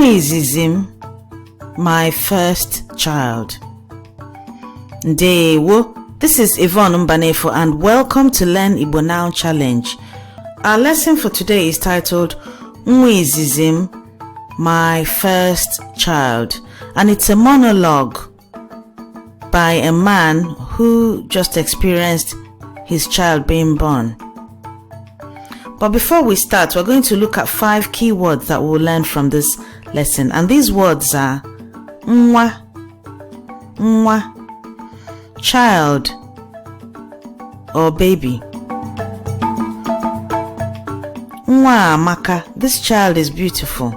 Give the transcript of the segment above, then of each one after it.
Izizi, my first child. Ndewo. This is Yvonne Mbanefo and welcome to Learn Igbo Now Challenge. Our lesson for today is titled Izizi, my first child, and it's a monologue by a man who just experienced his child being born. But before we start, we're going to look at 5 key words that we'll learn from this lesson, and these words are nwa, child or baby. Nwa amaka, this child is beautiful.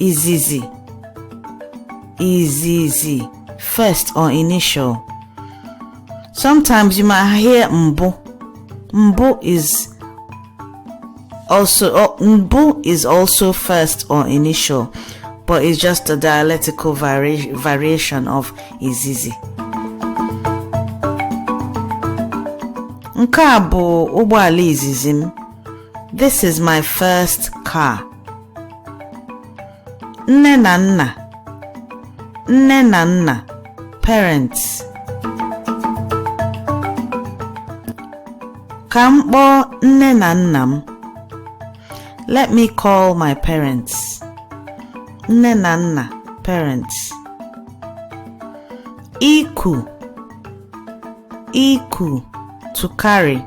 Izizi, first or initial. Sometimes you might hear mbo. Mbo is also first or initial, but it's just a dialectical variation of Izizi. Nke a bụ ụgbọala izizi m. This is my first car. Nne na nna, parents. Ka m kpọọ nne na nna m. Let me call my parents. Nne na nna, parents. Iku, to carry.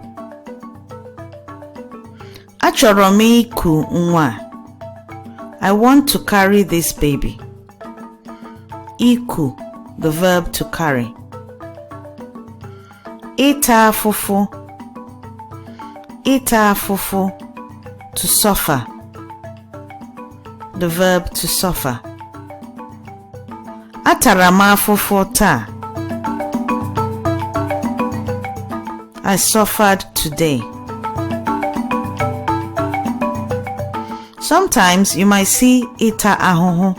Achọrọ m iku nwa. I want to carry this baby. Iku, the verb to carry. Ịta afụfụ, to suffer. The verb to suffer. Atara m afụfụ taa. I suffered today. Sometimes you might see ita ahụhụ.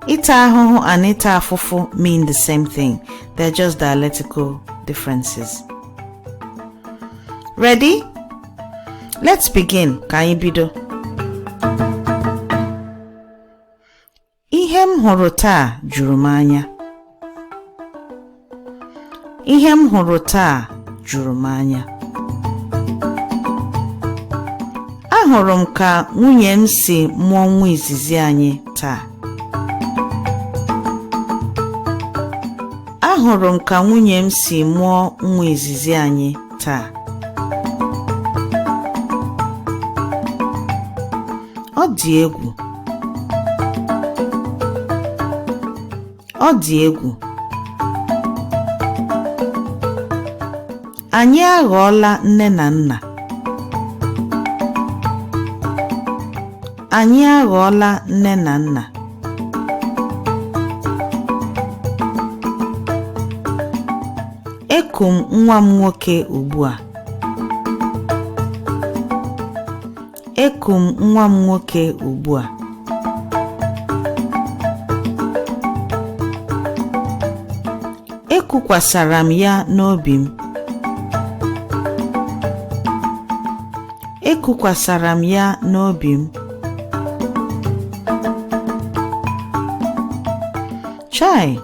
Ita ahụhụ and ita afụfụ mean the same thing. They're just dialectical differences. Ready? Let's begin. Ka anyị bido. Ihe m hụrụ taa juru m anya. Ihe m hụrụ taa juru m anya. Ahụrụ m ka nwunye m si mụọ nwa izizi anyị taa. Ahụrụ m ka nwunye m si mụọ nwa izizi anyị taa. Ọ dị egwu. Ọ dị egwu. Anyị aghọọla nne na nna. Anyị aghọọla nne na nna. Eku m nwa m nwoke ugbu a. Eku m nwa m nwoke ugbu a. Ekukwasara m ya n'obi m. Ekukwasara m ya n'obi m. Chai,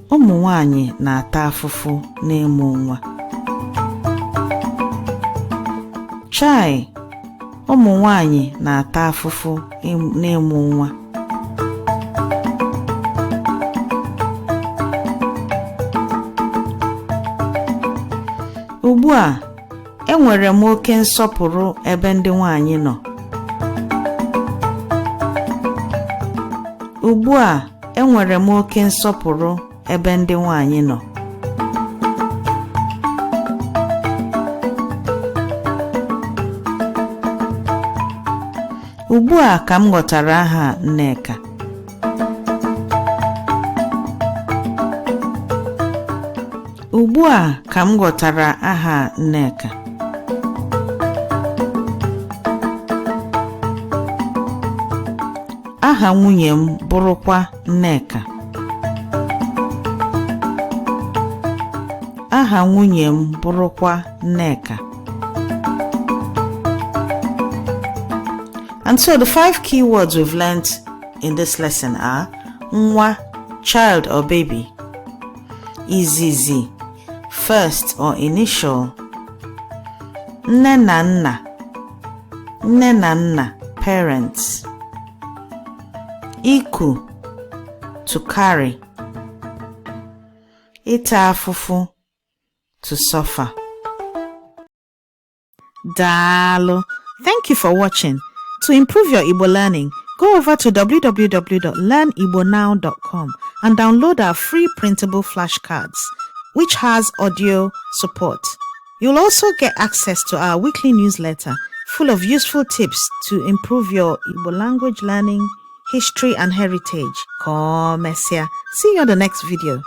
ụmụ nwanyị na-ata afụfụ n'ịmụ nwa. Chai, ụmụ nwanyị na-ata afụfụ n'ịmụ nwa. Ugbu a, enwere m oke nsọpụrụ ebe ndị nwanyị nọ. Ugbu a, enwere m oke nsọpụrụ ebe ndị nwanyị nọ. Ugbu a ka m ghọtara aha Nneka. Ugbu a ka m ghọtara aha Nneka. Aha nwunye m bụrụkwa Nneka. Aha nwunye m bụrụkwa Nneka. And so the 5 key words we've learned in this lesson are nwa, child or baby; Izizi, first or initial; nne na nna, parents; iku, to carry; ita afufu, to suffer. Dalo. Thank you for watching. To improve your Igbo learning, go over to www.learnigbnow.com and download our free printable flashcards, which has audio support. You'll also get access to our weekly newsletter full of useful tips to improve your Igbo language learning, history, and heritage. See you on the next video.